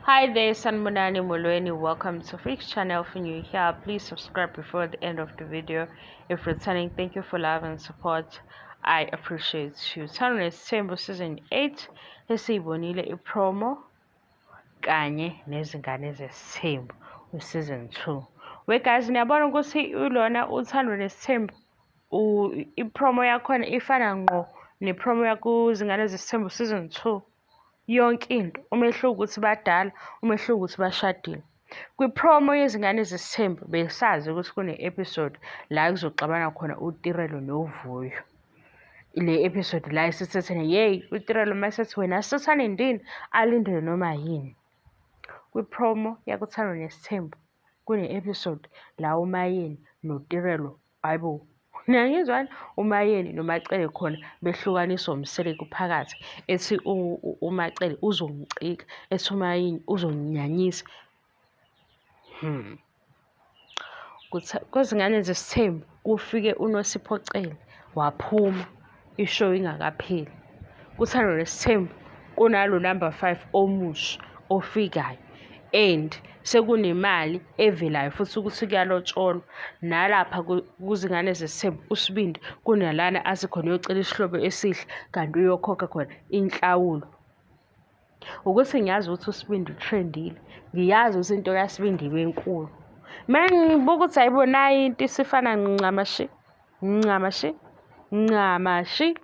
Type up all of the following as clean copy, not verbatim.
Hi there, Sanbonani Molweni. Welcome to Fix Channel. If you're new here, please subscribe before the end of the video. If returning, thank you for love and support. I appreciate you. Uthando Nesithembu Season 8 esiyibonile ipromo kanye nezingane zesithembu useason 2. We guys, niyabona ukuthi ulona uthando nesithembu ipromo yakhona ifana ngqo nepromo yakuzingane zesithembu season 2. Yonke into, umehluko ukuthi badala, umehluko ukuthi bashadile. Kwi-promo yezingane zesithembu besazi ukuthi kune-episode la kuzoxabana khona uTirelo noVuyo. Le episode la esithethene, yeyi uTirelo mayesethi wena sathane ndini, alindele noma yini. Kwi-promo yakuThando Nesithembu kune-episode la uMaYeni noTirelo, hhayi bo, niyangizwa yini? UMaYeni noMaCele khona behlukaniswa uMseleku phakathi, ethi uMaCele uzongicika, ethi uMaYeni uzonginyanyisa. Kwezingane zesithembu kufike uNosipho Cele waphuma ishow ingakapheli. Kuthando Nesithembu kunalo number 5 omusha ofikayo and sekunemali evelayo futhi ukuthi kuyalotsholwa. Nalapha kuzingane zesithembu uSibindi kunalana athi khona uyocela isihlobo esihle kanti uyokhokha khona inhlawulo. Ukuthi ngiyazi ukuthi uSibindi utrendile, ngiyazi ukuthi into kaSibindi ibe nkulu. Uma ngibuka ukuthi hhayi bo nayi into isifana ncamashi, ncamashi, ncamashi.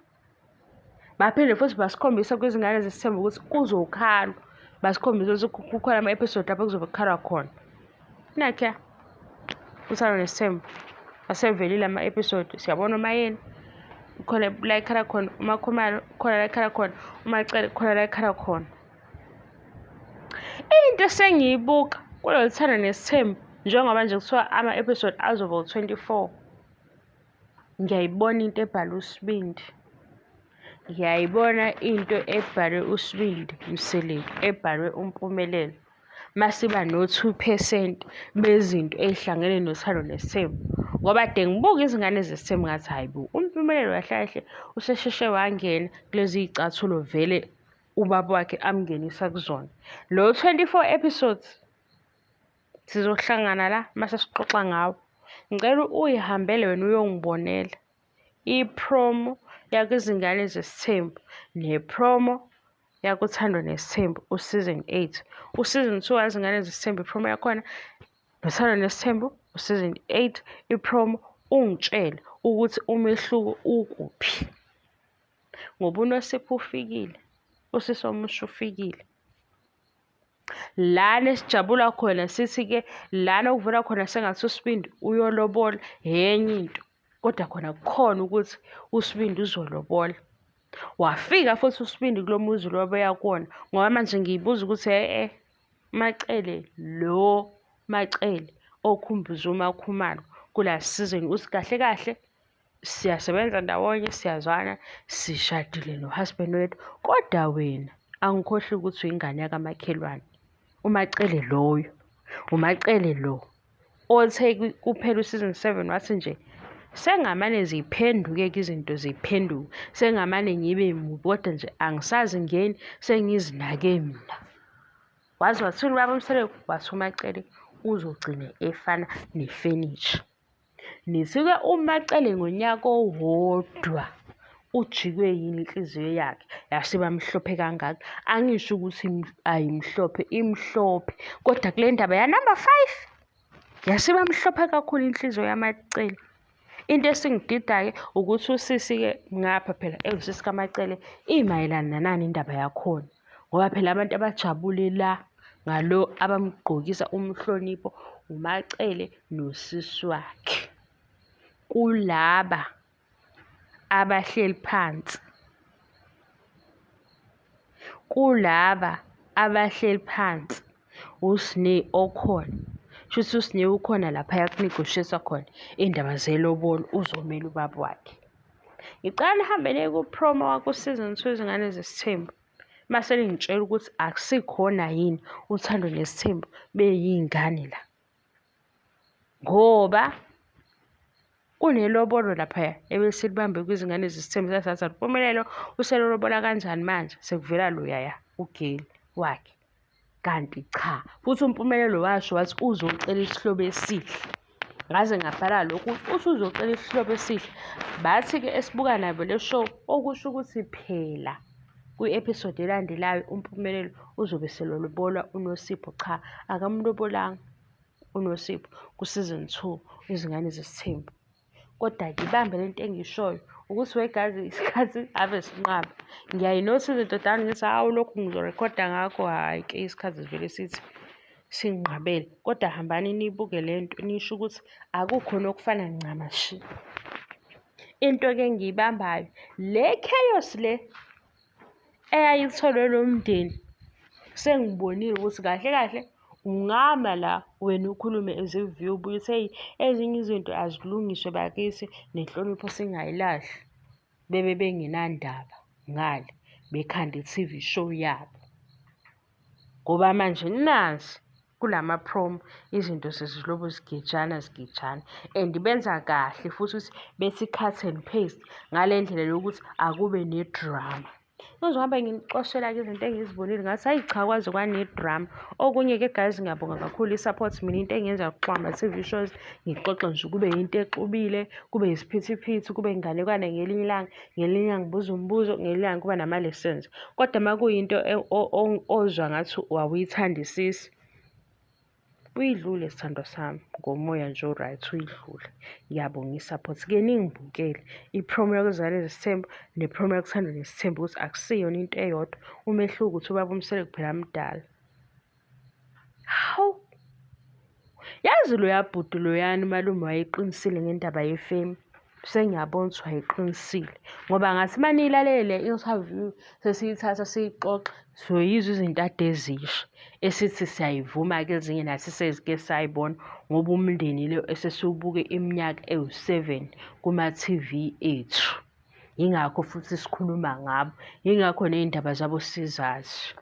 Baphinde futhi basikhombisa kwizingane zesithembu ukuthi kuzokhalwa, basikhombise ukuthi kukhona ama-episode lapho kuzobe kukhalwa khona. Nakhuya uThando Nesithembu asevelile ama-episode, siyabona uMaYeni khona la ekhala khona, uMaKhumalo khona la ekhala khona, uMaCele khona la ekhala khona. Into esengiyibuka kulolu Thando Nesithembu njengoba nje kuthiwa ama-episode azoba u-24, ngiyayibona into ebhalwe uSibindi. Ngiyayibona into ebhalwe uSibindi Mseleku, ebhalwe uMpumelelo. Masiba no-2 percent bezinto ey'hlangene noThando Nesithembu. Ngoba kade ngibuka izingane zesithembu ngathi hhayi bo, uMpumelelo kahle kahle usesheshe wangena kulezi y'cathulo vele ubaba wakhe amngenisa kuzona. Lo 24 episodes sizohlangana la mase sixoxa ngawo. Ngicela uyihambele wena uyongibonela ipromo yakwizingane zesithembu nepromo yakuThando Nesithembu useason 8. Useason 2 wezingane zesithembu ipromo yakhona, noThando Nesithembu useason 8 ipromo, ungitshele ukuthi umehluko ukuphi. Ngoba uNosipho ufikile, usisi omusha ufikile. Lana esijabula khona sithi-ke lana okuvela khona sengathi uSibindi uyolobola yenye into, kodwa khona kukhona ukuthi uSibindi uzolobola. Wafika futhi uSibindi kulo muzi lo abeya kuwona, ngoba manje ngiyibuza ukuthi e-e MaCele lo MaCele okhumbuza uMaKhumalo kula season ukuthi kahle kahle siyasebenza ndawonye, siyazwana, sishadile no-husband wethu, kodwa wena angikhohlwe ukuthi uyingane yakamakhelwane. UMaCele loyo, uMaCele lo othe kuphela useason 7 wathi nje sengamane ziphenduke-ke izinto ziphenduke, sengamane ngibe mubi kodwa nje angisazi ngeni sengizinake mina. Waze wathini ubaba uMseleku? Wathi uMaCele uzogcina efana nefenisha. Nisuke uMaCele ngonyaka owodwa ujikwe yini inhliziyo yakhe yasiba mhlophe kangaka. Angisho ukuthi ayimhlophe, imhlophe, kodwa kule ndaba ya-number 5 yasiba mhlophe kakhulu inhliziyo yaMaCele. Into esingidida-ke ukuthi usisi-ke ngapha phela ewusisi kaMaCele imayelana nanani indaba yakhona, ngoba phela abantu abajabule la ngalo abamgqokisa umhlonipho uMaCele nosisi wakhe. Kulaba abahleli phansi, kulaba abahleli phansi uSne okhona, shuthi uSne ukhona laphaya ku-negotiate-wa khona iy'ndaba zelobolo, uzomela ubaba wakhe. Ngicela nihambe niye ku-promo waku-season 2 Izingane Zesithembu, mase ningitshela ukuthi akusikhona yini uThando Nesithembu beyiy'ngane la, ngoba kunelobolo laphaya ebesilibambe kwizingane zesithembu sathi Mpumelelo uselolobola kanjani manje sekuvela loyaya ugeli wakhe. Kanti cha, futhi uMpumelelo washo wathi uzocela isihlobo esihle. Ngaze ngabhala lokhu, uthi uzocela isihlobo esihle. Bathi-ke esibuka nabo le show, okusho ukuthi phela kwi-episode elandelayo uMpumelelo uzobe selolobolwa uNosipho. Cha, akamlobolanga uNosipho ku-season 2 Izingane Zesithembu. Kodwa-ke ibambe lento engiyishoyo ukuthi wegazi isikhathi ave sinqaba. Ngiyayinothisa izinto dala ngithi hawu lokhu ngizorekhoda ngakho, hhayi-ke isikhathi sivele sithi sinqabele. Kodwa hambani niyibuke le nto nisho ukuthi akukho nokufana ncamashi. Into-ke engiyibambayo le chaos le eyayitholwe lo mndeni sengibonile ukuthi kahle kahle ungama la wena ukhulume as a view ubuye uthi eyi ezinye izinto azilungiswe bakithi nenhlonipho singayilahli bebe bengenandaba ngale bekhanda i-T_V show yabo. Ngoba manje nazi kulama-promo izinto sezilobu zigejana zigejana and benza kahle futhi ukuthi bethi cut and paste ngale ndlela yokuthi akube ne-drama. Ngizohamba nginicoshela-ke izinto engizibonile ngathi hayi cha kwaze kwane-drama. Okunye-ke guys ngiyabonga kakhulu i-support mina into engiyenza kuXwama T_V shows ngixoxe nje kube yinto exubile, kube yisiphithiphithi, kube inganekwane ngelinye ilanga, ngelinye ilanga ngibuza umbuzo, ngelinye ilanga kuba nama-lessons. Kodwa uma kuyinto ozwa ngathi wawuyithandisisi, uyidlule sithandwa sami ngomoya nje o-right uyidlule. Ngiyabonga i-support. Ke ningibukele i-promo yokuzala Izithembu ne-promo yokuthanda nesithembu ukuthi akusiyona into eyodwa. Umehluko ukuthi ubaba uMseleku phela mdala. Hawu! Yazi loya bhuti loyana umalume wayeqinisile ngendaba yefemu. Sengiyabona ukuthi wayeqinisile ngoba ngathi uma niyilalele le interview sesiyithatha siyixoxa siyoyizwa izinto ade ezisho esithi siyayivuma-ke ezinye nathi sezike sayibona ngoba umndeni lo esesiwubuke iminyaka ewu-7 kuma-T_V ethu. Yingakho futhi sikhuluma ngabo, yingakho ney'ndaba zabo sizazi.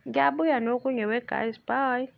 Ngiyabuya nokunye we guys, bye.